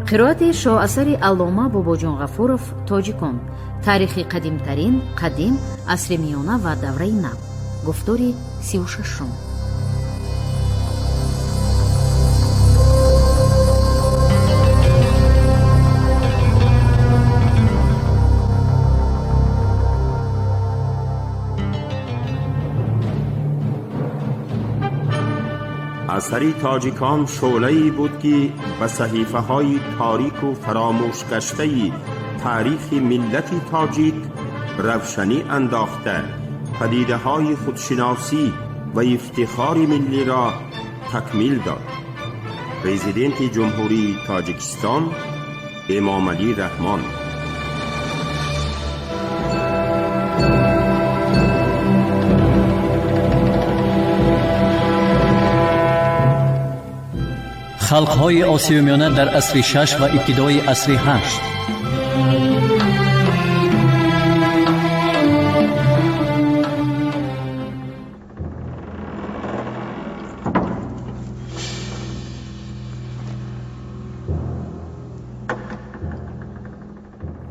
Қироати шоҳасари аллома Бобоҷон Ғафуров «Тоҷикон: таърихи қадимтарин, қадим, асри миёна ва давраи нав», гуфтори 36-ум. Асари «Тоҷикон» шӯълае буд, ки ба саҳифаҳои торику фаромӯшгаштаи таърихи миллати тоҷик равшанӣ андохта, падидаҳои худшиносӣ ва ифтихори миллиро такмил дод. Президенти Ҷумҳурии Тоҷикистон Эмомалӣ Раҳмон. Халқҳои Осиёи Миёна дар асри шаш ва ибтидои асри ҳашт.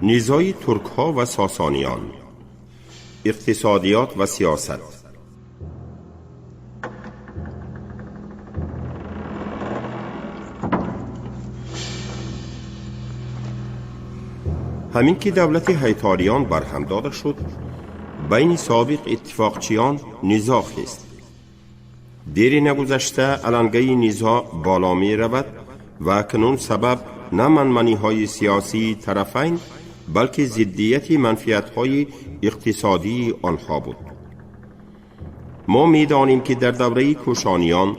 Низои туркҳо ва сосониён, иқтисодиёт ва сиёсат. Ҳамин ки давлати ҳайтолиён барҳам дода шуд, байни собиқ иттифоқчиён низоъ хест. Дери нагузашта алангаи низоъ боло меравад ва акнун сабаб на манманиҳои сиёсии тарафайн, балки зиддияти манфиатҳои иқтисодии онҳо буд. Мо медонем, ки дар давраи кӯшониён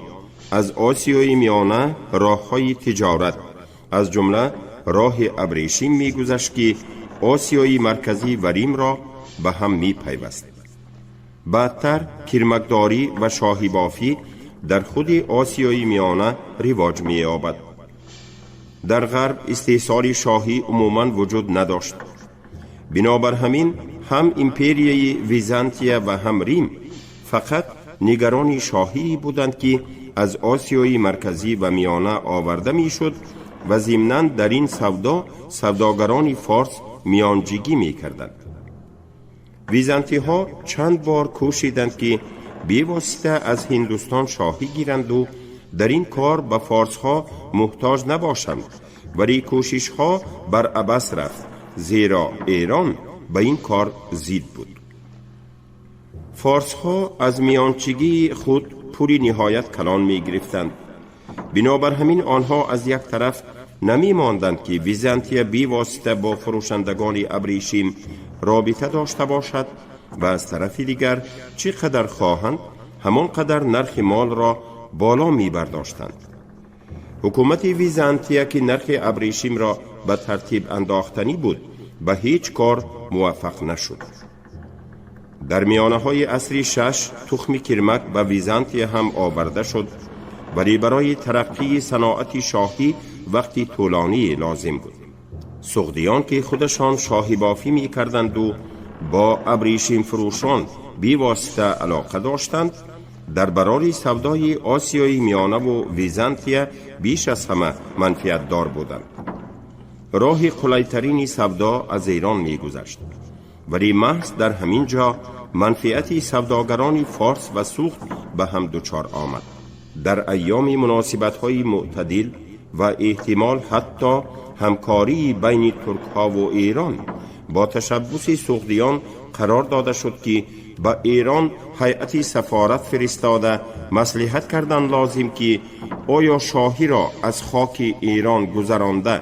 аз Осиёи Миёна роҳҳои тиҷорат, аз ҷумла роҳи абрешим мегузашт, ки Осиёи Марказӣ ва Римро ба ҳам мепайваст. Баъдтар кирмакдорӣ ва шоҳибофӣ дар худи Осиёи Миёна ривоҷ меёбад. Дар ғарб истеҳсоли шоҳӣ умуман вуҷуд надошт. Бинобар ҳамин ҳам империяи Византия ва ҳам Рим фақат нигарони шоҳие буданд, ки аз Осиёи Марказӣ ва Миёна оварда мешуд ва зимнан дар ин савдо савдогарони форс миёнҷигӣ мекарданд. Византиҳо чанд бор кӯшиданд, ки бевосита аз Ҳиндустон шоҳӣ гиранду дар ин кор ба форсҳо муҳтоҷ набошанд, вале кӯшишҳо бар абас рафт, зеро Эрон ба ин кор зид буд. Форсҳо аз миёнчигии худ пули ниҳоят калон мегирифтанд. Бинобар ҳамин онҳо аз як тараф намемонданд, ки Византия бевосита бо фурӯшандагони абрешим робита дошта бошад, ва аз тарафи дигар чӣ қадар хоҳанд, ҳамон қадар нархи молро боло мебардоштанд. Ҳукумати Византия, ки нархи абрешимро ба тартиб андохтанӣ буд, ба ҳеҷ кор муваффақ нашуд. Дар миёнаҳои асри шаш тухми кирмак ба Византия ҳам оварда шуд, вале барои тараққии саноати шоҳӣ вақти тӯлонӣ лозим буд. Суғдиён, ки худашон шоҳибофӣ мекарданду бо абрешимфурӯшон бевосита алоқа доштанд, дар барори савдои Осиёи Миёнаву Византия беш аз ҳама манфиатдор буданд. Роҳи қулайтарини савдо аз Эрон мегузашт, вале маҳз дар ҳамин ҷо манфиати савдогарони форс ва суғд ба ҳам дучор омад. Дар айёми муносибатҳои мӯътадил ва эҳтимол ҳатто ҳамкории байни туркҳову Эрон бо ташаббуси суғдиён қарор дода шуд, ки ба Эрон ҳайати сафорат фиристода маслиҳат кардан лозим, ки оё шоҳиро аз хоки Эрон гузаронда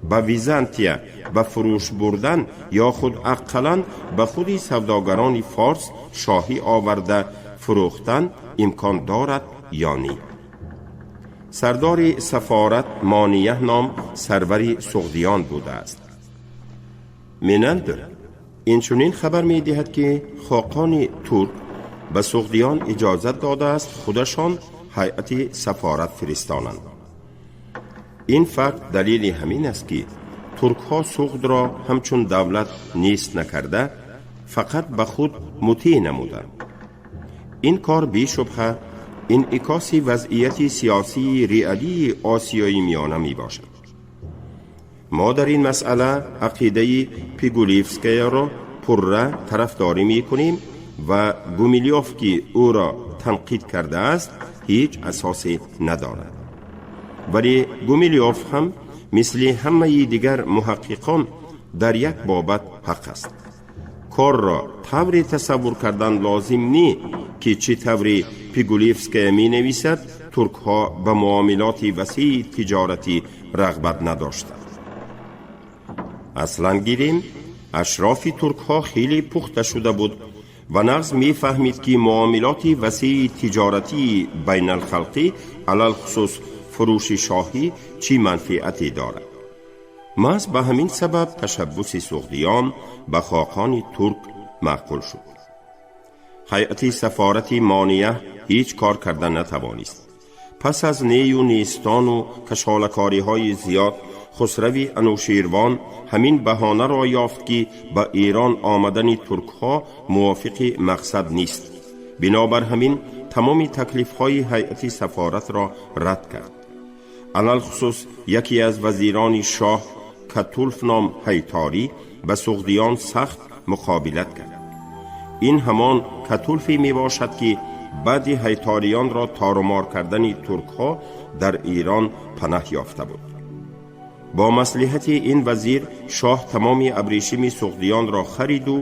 ба Византия ба фурӯш бурдан ё худ аққалан ба худи савдогарони форс шоҳӣ оварда фурӯхтан имкон дорад ё не. Сардори сафорат Монияҳ ном сарвари суғдиён будааст. Менандр инчунин хабар медиҳад, ки хоқони турк ба суғдиён иҷозат додааст худашон ҳайати сафорат фиристонанд. Ин факт далели ҳамин аст, ки Туркҳо Суғдро ҳамчун давлат нест накарда, фақат ба худ мутеъ намуданд. Ин кор бешубҳа инъикоси вазъияти сиёсии реалии Осиёи Миёна мебошад. Мо дар ин масъала ақидаи Пигулевскаяро пурра тарафдорӣ мекунем ва Гумилёв, ки ӯро танқид кардааст, ҳеҷ асосе надорад. Вале Гумилёв ҳам мисли ҳамаи дигар муҳаққиқон дар як бобат ҳақ аст. Корро тавре тасаввур кардан лозим не, ки чӣ тавре Пигулевская менависад, туркҳо ба муомилоти васеи тиҷоратӣ рағбат надоштанд. Аслан гирем, ашрофи туркҳо хеле пухта шуда буд ва нағз мефаҳмид, ки муомилоти васеи тиҷоратии байналхалқӣ, алалхусус фурӯши шоҳӣ, чӣ манфиате дорад. Маҳз ба ҳамин сабаб ташаббуси суғдиён ба хоқони турк маъқул шуд. Ҳайати сафорати Мония ҳеҷ кор карда натавонист. Пас аз нею нестону кашолакориҳои зиёд, Хусрави Анӯширвон ҳамин баҳонаро ёфт, ки ба Эрон омадани туркҳо мувофиқи мақсад нест. Бинобар ҳамин тамоми таклифҳои ҳайати сафоратро рад кард. Алалхусус яке аз вазирони шоҳ, Катулф ном Ҳайторӣ, ба суғдиён сахт муқобилат кард. Ин ҳамон Катулфе мебошад, ки баъди ҳайториёнро торумор кардани туркҳо дар Эрон панаҳ ёфта буд. Бо маслиҳати ин вазир шоҳ тамоми абрешими суғдиёнро хариду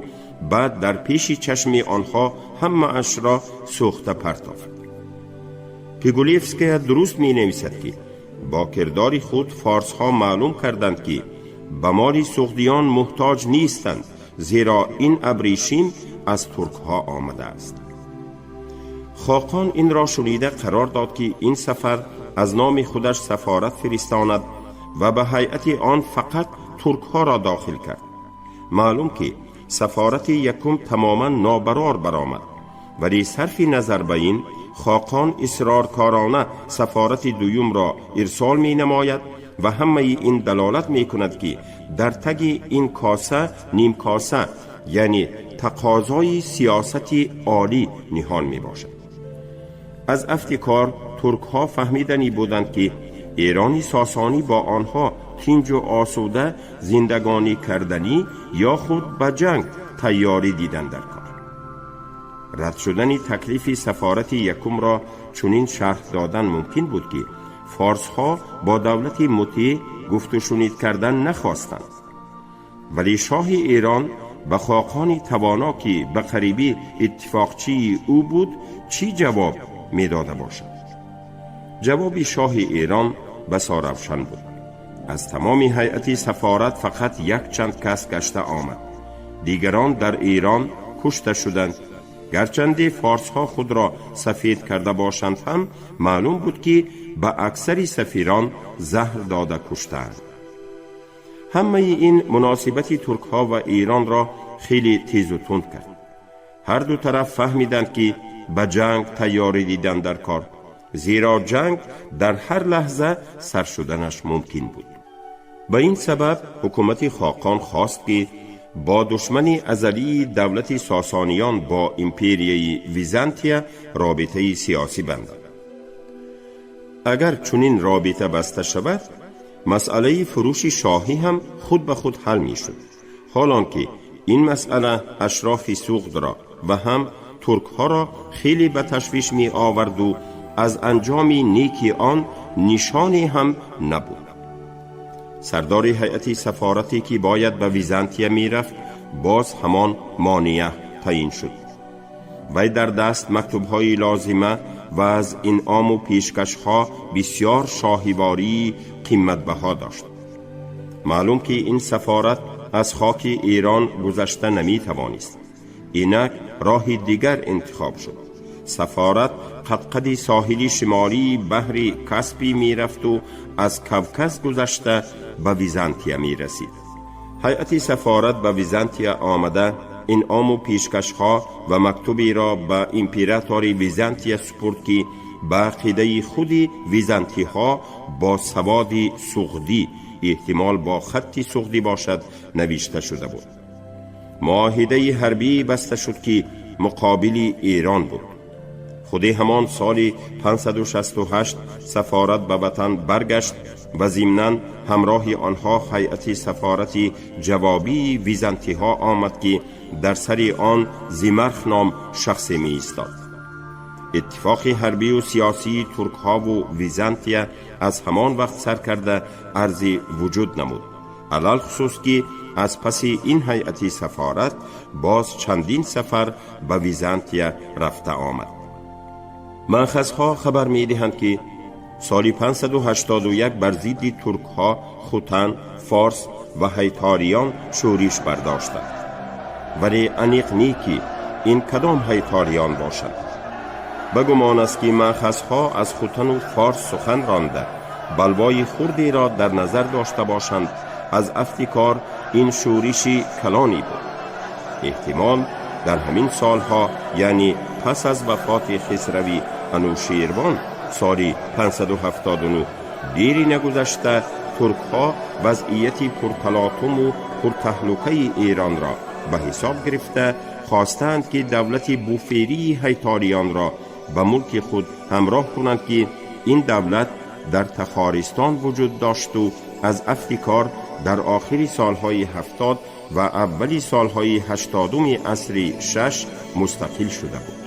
баъд дар пеши чашми онҳо ҳамаашро сӯхта партофт. Пигулевская дуруст менависад, ки бо кирдори худ форсҳо маълум карданд, ки ба моли суғдиён муҳтоҷ нестанд, зеро ин абрешим аз туркҳо омадааст. Хоқон инро шунида қарор дод, ки ин сафар аз номи худаш сафорат фиристонад ва ба ҳайати он фақат туркҳоро дохил кард. Маълум, ки сафорати якум тамоман нобарор баромад, вале сарфи назар ба ин, хоқон исроркорона сафорати дуюмро ирсол менамояд ва ҳамаи ин далолат мекунад, ки дар таги ин коса нимкоса, яъне тақозои сиёсати олӣ ниҳон мебошад. Аз афти кор туркҳо фаҳмиданӣ буданд, ки Эрони Сосонӣ бо онҳо тинҷу осуда зиндагонӣ карданӣ ё худ ба ҷанг тайёрӣ дидан дар кор. Рад шудани таклифи сафорати якумро чунин шарҳ додан мумкин буд, ки форсҳо бо давлати мутеъ гуфтушунид кардан нахостанд. Вале шоҳи Эрон ба хоқони тавоно, ки ба қарибӣ иттифоқчии ӯ буд, чӣ ҷавоб медода бошад? Ҷавоби шоҳи Эрон басо равшан буд. Аз тамоми ҳайати сафорат фақат якчанд кас гашта омад, дигарон дар Эрон кушта шуданд. Гарчанде форсҳо худро сафед карда бошанд ҳам, маълум буд, ки ба аксари сафирон заҳр дода куштаанд. Ҳамаи ин муносибати туркҳо ва Эронро хеле тезу тунд кард. Ҳар ду тараф фаҳмиданд, ки ба ҷанг тайёрӣ дидан дар кор, зеро ҷанг дар ҳар лаҳза сар шуданаш мумкин буд. Ба ин сабаб ҳукумати хоқон хост, ки бо душмани азалии давлати Сосониён, бо империяи Византия, робитаи сиёсӣ бандад. Агар чунин робита баста шавад, масъалаи фурӯши шоҳӣ ҳам худ ба худ ҳал мешуд, ҳолон ки ин масъала ашрофи Суғдро ва ҳам туркҳоро хеле ба ташвиш меоварду аз анҷоми неки он нишоне ҳам набуд. Сардори ҳайати сафорате, ки бояд ба Византия мерафт, боз ҳамон Мония таъин шуд. Вай дар даст мактубҳои лозима ва аз инъому пешкашҳо бисёр шоҳивории қиматбаҳо дошт. Маълум, ки ин сафорат аз хоки Эрон гузашта наметавонист. Инак роҳи дигар интихоб шуд. Сафорат қадқади соҳили шимолии баҳри Каспӣ мерафту аз Кавказ гузашта ба Византия мерасид. Ҳайати сафорат ба Византия омада, инъому пешкашҳо ва мактуберо ба императори Византия супурд, ки ба ақидаи худи византиҳо бо саводи суғдӣ эҳтимол бо хатти суғдӣ бошад, навишта шуда буд. Муоҳидаи ҳарбӣ баста шуд, ки муқобили Эрон буд. Худи ҳамон соли 568 сафорат ба ватан баргашт ва зимнан ҳамроҳи онҳо ҳайати сафорати ҷавобии византиҳо омад, ки дар сари он Зимарх ном шахсе меистод. Иттифоқи ҳарбию сиёсии туркҳову Византия аз ҳамон вақт сар карда арзи вуҷуд намуд, алалхусус ки аз паси ин ҳайати сафорат боз чандин сафар ба Византия рафта омад. Манхазҳо хабар медиҳанд, ки соли 581 бар зидди туркҳо Хутан, Форс ва ҳайториён шӯриш бардоштанд, вале аниқ не, ки ин кадом ҳайториён бошанд. Ба гумон аст, ки манхазҳо аз Хутану Форс сухан ронда, балвои хурдеро дар назар дошта бошанд. Аз афти кор ин шӯриши калонӣ буд. Эҳтимол, дар ҳамин солҳо, яъне пас аз вафоти Хисрави Анӯширвон соли 579 дери нагузашта, туркҳо вазъияти пурталотуму пуртаҳлукаи Эронро ба ҳисоб гирифта, хостаанд, ки давлати буферии ҳайториёнро ба мулки худ ҳамроҳ кунанд, ки ин давлат дар Тахористон вуҷуд дошту аз афти кор дар охири солҳои 70 ва аввали солҳои 80-уми асри шаш мустақил шуда буд.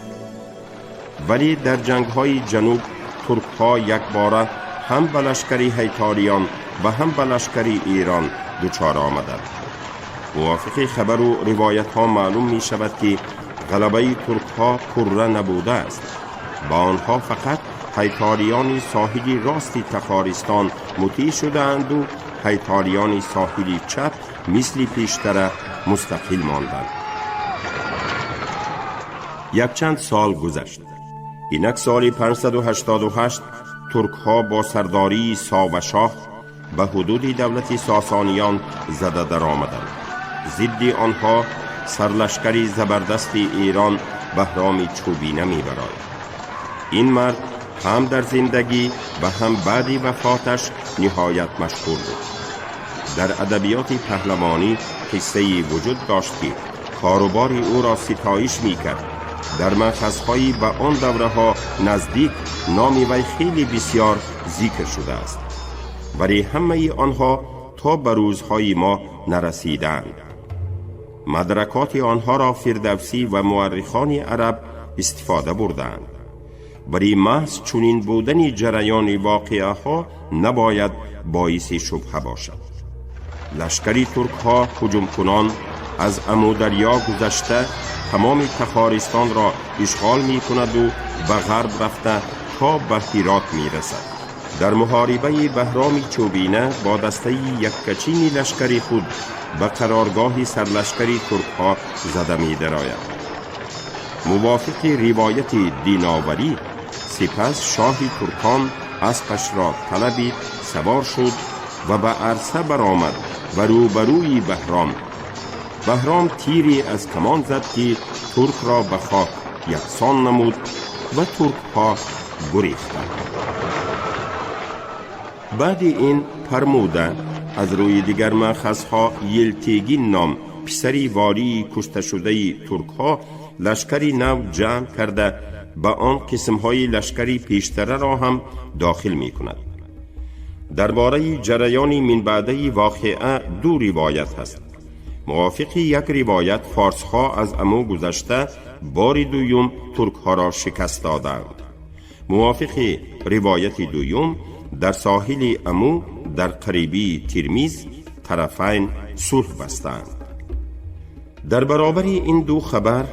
Вале дар ҷангҳои ҷануб туркҳо якбора ҳам ба лашкари ҳайториён ва ҳам ба лашкари Эрон дучор омаданд. Мувофиқи хабару ривоятҳо маълум мешавад, ки ғалабаи туркҳо пурра набудааст. Ба онҳо фақат ҳайториёни соҳили рости Тахористон мутеъ шудаанду ҳайториёни соҳили чап мисли пештара мустақил монданд. Якчанд сол гузашт. Инак соли 588 туркҳо бо сардории Совашоҳ ба ҳудуди давлати Сосониён зада даромаданд. Зидди онҳо сарлашкари забардасти Эрон Баҳроми Чӯбина мебарояд. Ин мард ҳам дар зиндагӣ ва ҳам баъди вафоташ ниҳоят машҳур буд. Дар адабиёти паҳлавонӣ қиссае вуҷуд дошт, ки корубори ӯро ситоиш мекард. Дар манхазҳои ба он давраҳо наздик номи вай хеле бисьёр зикр шудааст, вале ҳамаи онҳо то ба рӯзҳои мо нарасидаанд. Мадракоти онҳоро Фирдавсӣ ва муаррихони араб истифода бурдаанд, вале маҳз чунин будани ҷараёни воқеаҳо набояд боиси шубҳа бошад. Лашкари туркҳо ҳуҷумкунон аз Амударё гузашта, тамоми Тахористонро ишғол мекунаду ба ғарб рафта, то ба Ҳирот мерасад. Дар муҳорибаи Баҳроми Чӯбина бо дастаи яккачини лашкари худ ба қароргоҳи сарлашкари туркҳо зада медарояд. Мувофиқи ривояти диноварӣ, сипас шоҳи туркон аспашро талабид, савор шуд ва ба арса баромад ва рӯбарӯи Баҳром. Баҳром тире аз камон зад, ки туркро ба хок яксон намуд ва туркҳо гурехтанд. Баъди ин Пармуда, аз рӯи дигар манхазҳо Елтегин ном, писари волии кушташудаи туркҳо, лашкари нав ҷамъ карда, ба он қисмҳои лашкари пештараро ҳам дохил мекунад. Дар бораи ҷараёни минбаъдаи воқеа ду ривоят ҳаст. Мувофиқи як ривоят, форсҳо аз Аму гузашта, бори дуюм туркҳоро шикаст доданд. Мувофиқи ривояти дуюм, дар соҳили Аму, дар қарибии Тирмиз, тарафайн сулҳ бастанд. Дар баробари ин ду хабар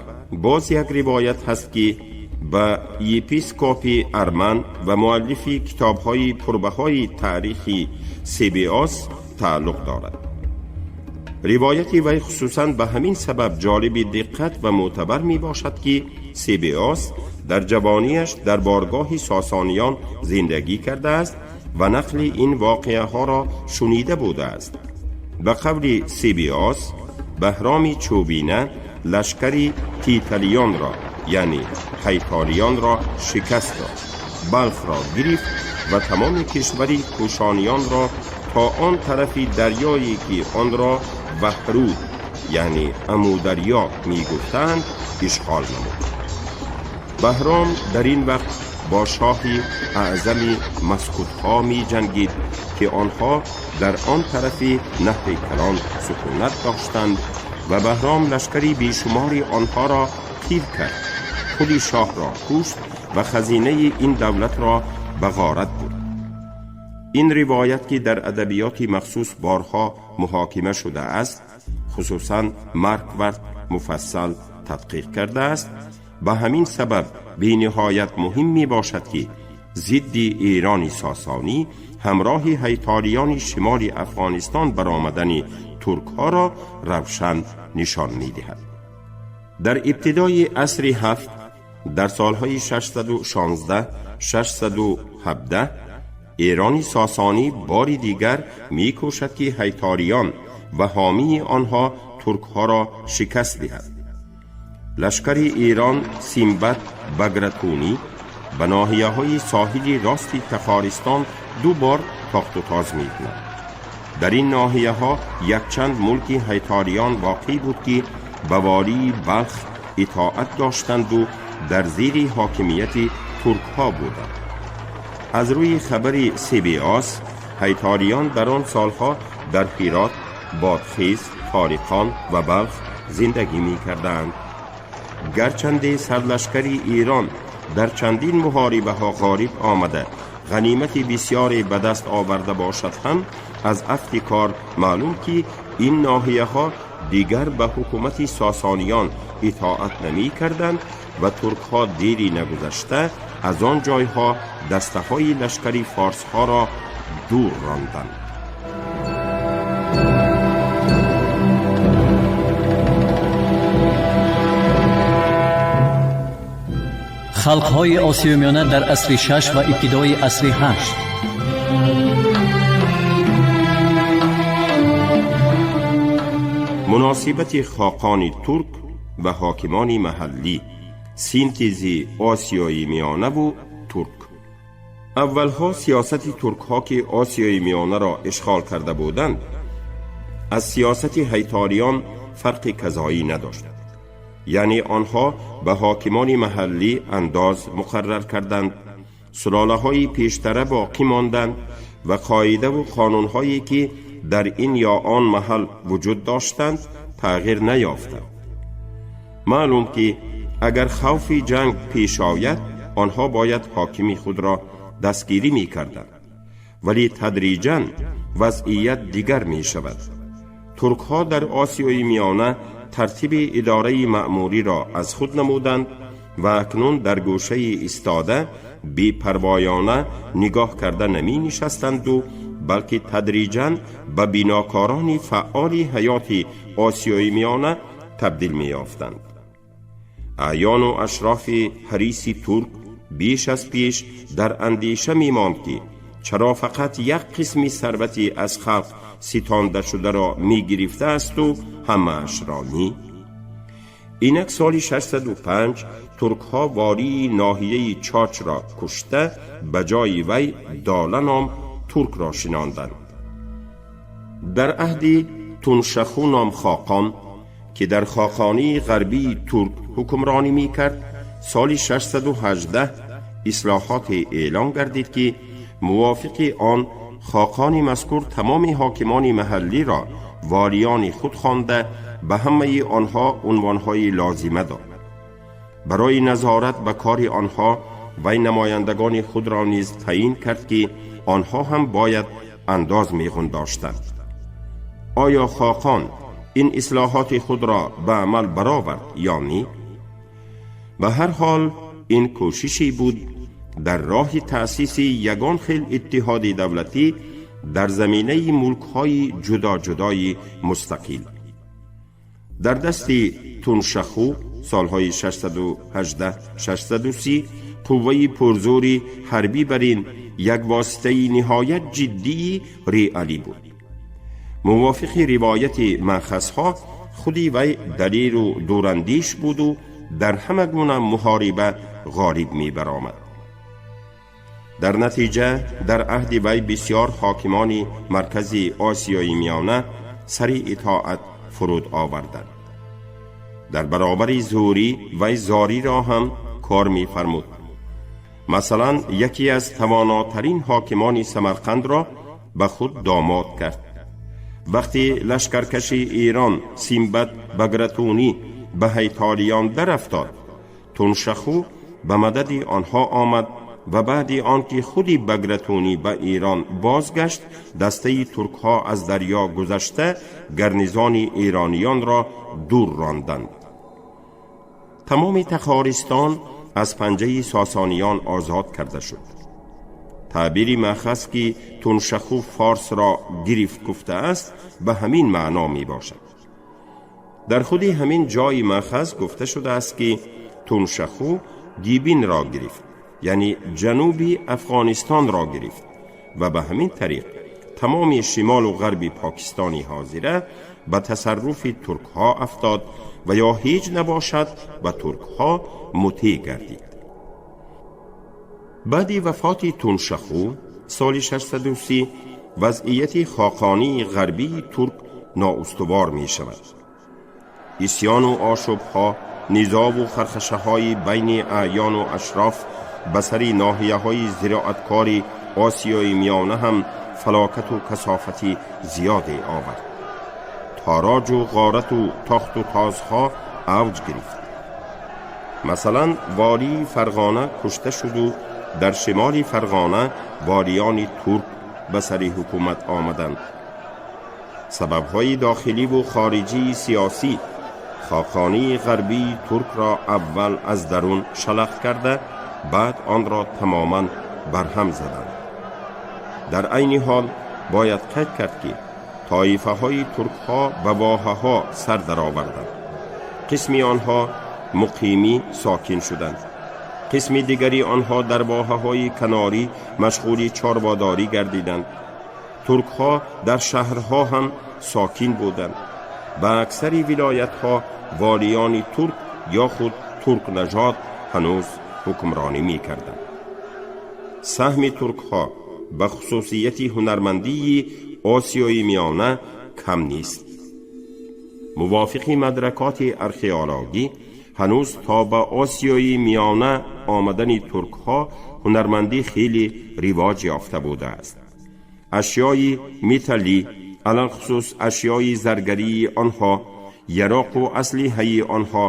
боз як ривоят ҳаст, ки ба епископи арман ва муаллифи китобҳои пурбаҳои таърихи Себиос тааллуқ дорад. Ривояти вай хусусан ба ҳамин сабаб ҷолиби диққат ва мӯътабар мебошад, ки Себиос дар ҷавонияш дар боргоҳи сосониён зиндагӣ кардааст ва нақли ин воқеаҳоро шунида будааст. Ба қавли Себиос, Баҳроми Чӯбина лашкари титалиёнро, яъне ҳайториёнро, шикаст дод, Балхро гирифт ва тамоми кишвари кӯшониёнро то он тарафи дарёе ки онро Ваҳруд, яъне Амударё мегуфтанд, ишғол намуд. Баҳром дар ин вақт бо шоҳи аъзами маскутҳо меҷангид, ки онҳо дар он тарафи наҳри калон сукунат доштанд ва Баҳром лашкари бешумори онҳоро қир кард, худи шоҳро кушт ва хазинаи ин давлатро ба ғорат бурд. Ин ривоят, ки дар адабиёти махсус борҳо муҳокима шудааст, хусусан Марквард муфассал тадқиқ кардааст, ба ҳамин сабаб бениҳоят муҳим мебошад, ки зидди Эрони Сосонӣ ҳамроҳи ҳайтолиёни шимоли Афғонистон баромадани туркҳоро равшан нишон медиҳад. Дар ибтидои асри ҳафт, дар солҳои 616 617, Эрони Сосонӣ бори дигар мекӯшад, ки ҳайтолиён ва ҳомии онҳо туркҳоро шикаст диҳад. Лашкари Эрон Симбад Багратунӣ ба ноҳияҳои соҳили рости Тахористон ду бор тохтутоз мекунад. Дар ин ноҳияҳо якчанд мулки ҳайтолиён воқеъ буд, ки ба волии Балх итоат доштанду дар зери ҳокимияти туркҳо буданд. Аз рӯи хабари Себиос, ҳайтолиён дар он солҳо дар Ҳирот, Бодхез, Ториқон ва Балх зиндагӣ мекарданд. Гарчанде сарлашкари Эрон дар чандин муҳорибаҳо ғолиб омада, ғанимати бисёре ба даст оварда бошад ҳам, аз афти кор маълум, ки ин ноҳияҳо дигар ба ҳукумати Сосониён итоат намекарданд ва туркҳо дери нагузашта аз он ҷойҳо дастаҳои лашкари форсҳоро дур ронданд. Халқҳои Осиёи Миёна дар асри шаш ва ибтидои асри ҳашт. Муносибати хоқони турк ва ҳокимони маҳаллӣ, синтези Осиёи Миёнаву турк. Аввалҳо сиёсати туркҳо, ки Осиёи Миёнаро ишғол карда буданд, аз сиёсати ҳайтолиён фарқи казоӣ надошт. Яъне онҳо ба ҳокимони маҳаллӣ андоз муқаррар карданд, сулолаҳои пештара боқӣ монданд ва қоидаву қонунҳое, ки дар ин ё он маҳал вуҷуд доштанд, тағйир наёфтанд. Маълум, ки агар хавфи ҷанг пеш ояд, онҳо бояд ҳокими худро дастгирӣ мекарданд. Вале тадриҷан вазъият дигар мешавад. Туркҳо дар Осиёи Миёна тартиби идораи маъмуриро аз худ намуданд ва акнун дар гӯшаи истода бепарвоёна нигоҳ карда наменишастанду, балки тадриҷан ба бинокорони фаъоли ҳаёти Осиёи Миёна табдил меёфтанд. Аъёну ашрофи ҳариси турк беш аз пеш дар андеша мемонд, ки чаро фақат як қисми сарвати аз халқ ситонда шударо мегирифтаасту ҳамаашро ни. Инак соли 605 туркҳо волии ноҳияи Чочро кушта, ба ҷои вай Дола ном туркро шинонданд. Дар аҳди Туншаху ном хоқон, ки дар хоқонии ғарбии турк ҳукмронӣ мекард, соли 618 ислоҳоте эълон гардид, ки мувофиқи он хоқони мазкур тамоми ҳокимони маҳаллиро волиёни худ хонда, ба ҳамаи онҳо унвонҳои лозима дод. Барои назорат ба кори онҳо вай намояндагони худро низ таъин кард, ки онҳо ҳам бояд андоз меғундоштанд. Оё хоқон ин ислоҳоти худро ба амал баровард ё не? Ба ҳар ҳол, ин кӯшише буд дар роҳи таъсиси ягон хел иттиҳоди давлатӣ дар заминаи мулкҳои ҷудоҷудои мустақил. Дар дасти Туншаху солҳои 618-630 қувваи пурзӯри ҳарбӣ бар ин як воситаи ниҳоят ҷиддии реалӣ буд. Мувофиқи ривояти манхазҳо, худи вай далеру дурандеш буду дар ҳама гуна муҳориба ғолиб мебаромад. Дар натиҷа дар аҳди вай бисёр ҳокимони маркази Осиёи Миёна сари итоат фуруд оварданд. Дар баробари зӯрӣ вай зориро ҳам кор мефармуд. Масалан, яке аз тавонотарин ҳокимони Самарқандро ба худ домод кард. Вақте лашкаркаши Эрон Симбад Багратунӣ ба ҳайтолиён дарафтод, Туншаху ба мадади онҳо омад ва баъди он ки худи Багратунӣ ба Эрон бозгашт, дастаи туркҳо аз дарё гузашта гарнизони эрониёнро дур ронданд. Тамоми Тахористон аз панҷаи сосониён озод карда шуд. Таъбири маъхаз ки Туншаху форсро гирифт гуфтааст, ба ҳамин маъно мебошад. Дар худи ҳамин ҷои маъхаз гуфта шудааст ки Туншаху Гибинро гирифт, яъне ҷануби Афғонистонро гирифт ва ба ҳамин тариқ тамоми шимолу ғарби Покистони ҳозира ба тасарруфи туркҳо афтод ва ё ҳеҷ набошад ба туркҳо мутеъ гардид. Баъди вафоти Туншаху соли 630 вазъияти хоқонии ғарбии турк ноустувор мешавад. Исьёну ошӯбҳо, низову хархашаҳои байни аъёну ашроф ба сари ноҳияҳои зироаткори Осиёи Миёна ҳам фалокату касофати зиёде овард. Тороҷу ғорату тохту тозҳо авҷ гирифт. Масалан, волии Фарғона кушта шуду дар шимоли Фарғона волиёни турк ба сари ҳукумат омаданд. Сабабҳои дохиливу хориҷии сиёсӣ хоқонии ғарбии туркро аввал аз дарун шалақ карда, баъд онро тамоман барҳам заданд. Дар айни ҳол бояд қайд кард ки тоифаҳои туркҳо ба воҳаҳо сар дароварданд. Қисми онҳо муқимӣ сокин шуданд. Қисми дигари онҳо дар воҳаҳои канорӣ машғули чорводорӣ гардиданд. Туркҳо дар шаҳрҳо ҳам сокин буданд. Ба аксари вилоятҳо волиёни турк ё худ туркнажод ҳанӯз ҳукмронӣ мекарданд. Саҳми туркҳо ба хусусияти ҳунармандии Осиёи Миёна кам нест. Мувофиқи мадракоти археологӣ, ҳанӯз то ба Осиёи Миёна омадани туркҳо ҳунармандӣ хеле ривоҷ ёфта будааст. Ашёи металлӣ, алалхусус ашёи заргарии онҳо, яроқу аслиҳаи онҳо,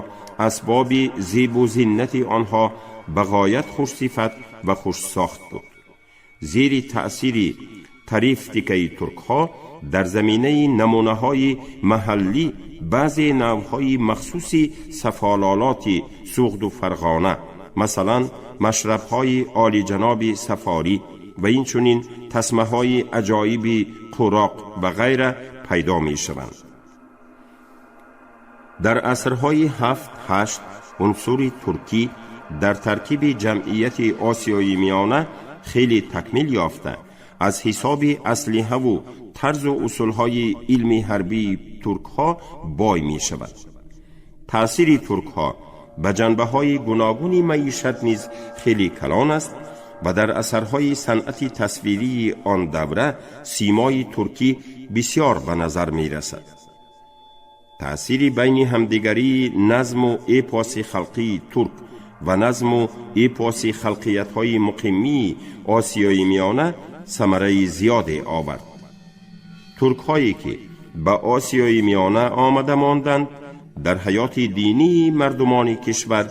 асбоби зебу зиннати онҳо ба ғоят хушсифат ва хушсохт буд. Зери таъсири тарифтикаи туркҳо дар заминаи намунаҳои маҳаллӣ баъзе навъҳои махсуси сафололоти Суғду Фарғона, масалан машрабҳои олиҷаноби сафорӣ ва инчунин тасмаҳои аҷоиби қуроқ ва ғайра пайдо мешаванд. Дар асрҳои 7-8 унсури туркӣ дар таркиби ҷамъияти Осиёи Миёна хеле такмил ёфта, аз ҳисоби аслиҳаву тарзу усулҳои илми ҳарбии туркҳо бой мешавад. Таъсири туркҳо ба ҷанбаҳои гуногуни маишат низ хеле калон аст ва дар асарҳои санъати тасвирии он давра симои туркӣ бисёр ба назар мерасад. Таъсири байни ҳамдигарии назму эпоси халқии турк ва назму эпоси халқиятҳои муқимии Осиёи Миёна самараи зиёде овард. Туркҳое ки ба Осиёи Миёна омада монданд, дар ҳаёти динии мардумони кишвар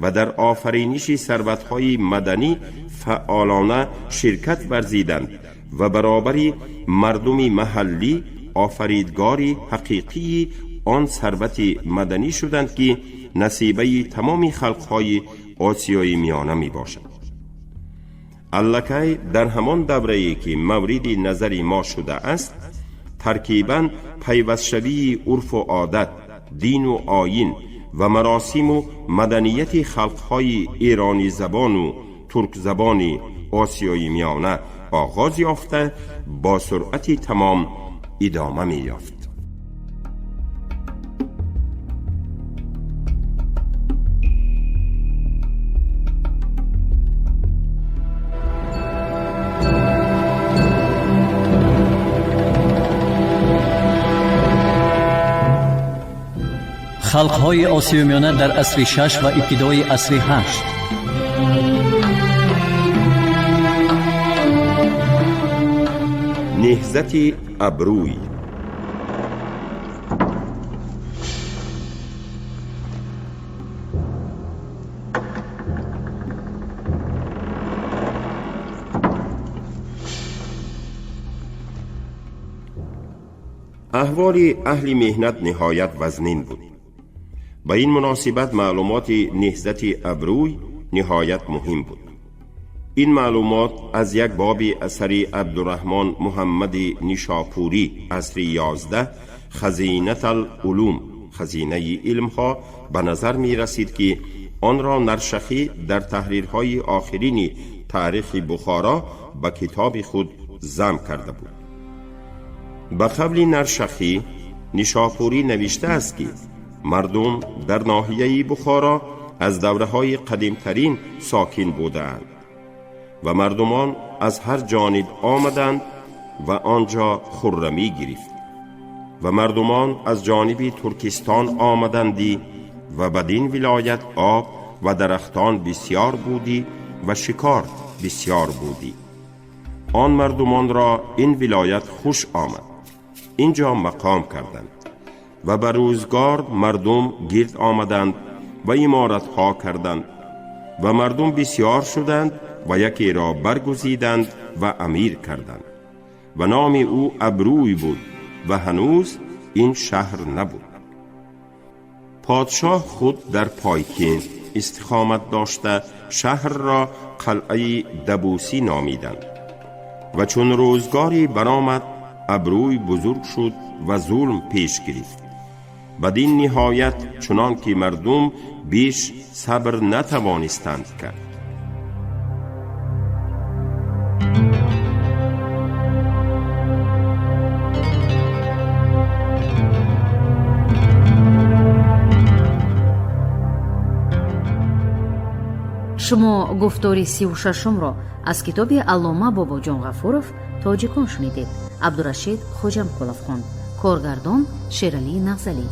ва дар офариниши сарватҳои маданӣ фаъолона ширкат варзиданд ва баробари мардуми маҳаллӣ офаридгори ҳақиқии он сарвати маданӣ шуданд ки насибаи тамоми халқҳои Осиёи Миёна мебошад. Аллакай дар ҳамон даврае ки мавриди назари мо шудааст, таркибан пайвастшавии урфу одат, дину оин ва маросиму маданияти халқҳои эронизабону туркзабони Осиёи Миёна оғоз ёфта, бо суръати тамом идома меёфт. Халқҳои Осиёи Миёна дар асри шаш ва ибтидои асри ҳашт. Наҳзати Абрӯй. Аҳволи аҳли меҳнат ниҳоят вазнин буд. Ба ин муносибат маълумоти Наҳзати Абрӯй ниҳоят муҳим буд. Ин маълумот аз як боби асари Абдураҳмон Муҳаммади Нишопурӣ, асри 11, Хазинат алулум, хазинаи илмҳо, ба назар мерасид ки онро Наршахӣ дар таҳрирҳои охирини таърихи Бухоро ба китоби худ зам карда буд. Ба қавли Наршахӣ, Нишопурӣ навиштааст ки мардум дар ноҳияи Бухоро аз давраҳои қадимтарин сокин будаанд ва мардумон аз ҳар ҷониб омаданд ва онҷо хуррамӣ гирифт ва мардумон аз ҷониби Туркистон омадандӣ ва бадин вилоят об ва дарахтон бисёр будӣ ва шикор бисёр будӣ. Он мардумонро ин вилоят хуш омад, инҷо мақом карданд ва ба рӯзгор мардум гирд омаданд ва иморатҳо карданд ва мардум бисёр шуданд ва якеро баргузиданд ва амир карданд ва номи ӯ Абрӯй буд ва ҳанӯз ин шаҳр набуд. Подшоҳ худ дар Пойкент истиқомат дошта шаҳрро қалъаи Дабусӣ номиданд ва чун рӯзгоре баромад, Абрӯй бузург шуд ва зулм пеш гирифт. Бадин ниҳоят чунон ки мардум беш сабр натавонистанд кард. Шумо гуфтори 36-умро аз китоби Аллома Бобоҷон Ғафуров «Тоҷикон» шунидед. Абдурашид Хоҷамқулов хонд. Коргардон Шералӣ Нағзалӣ.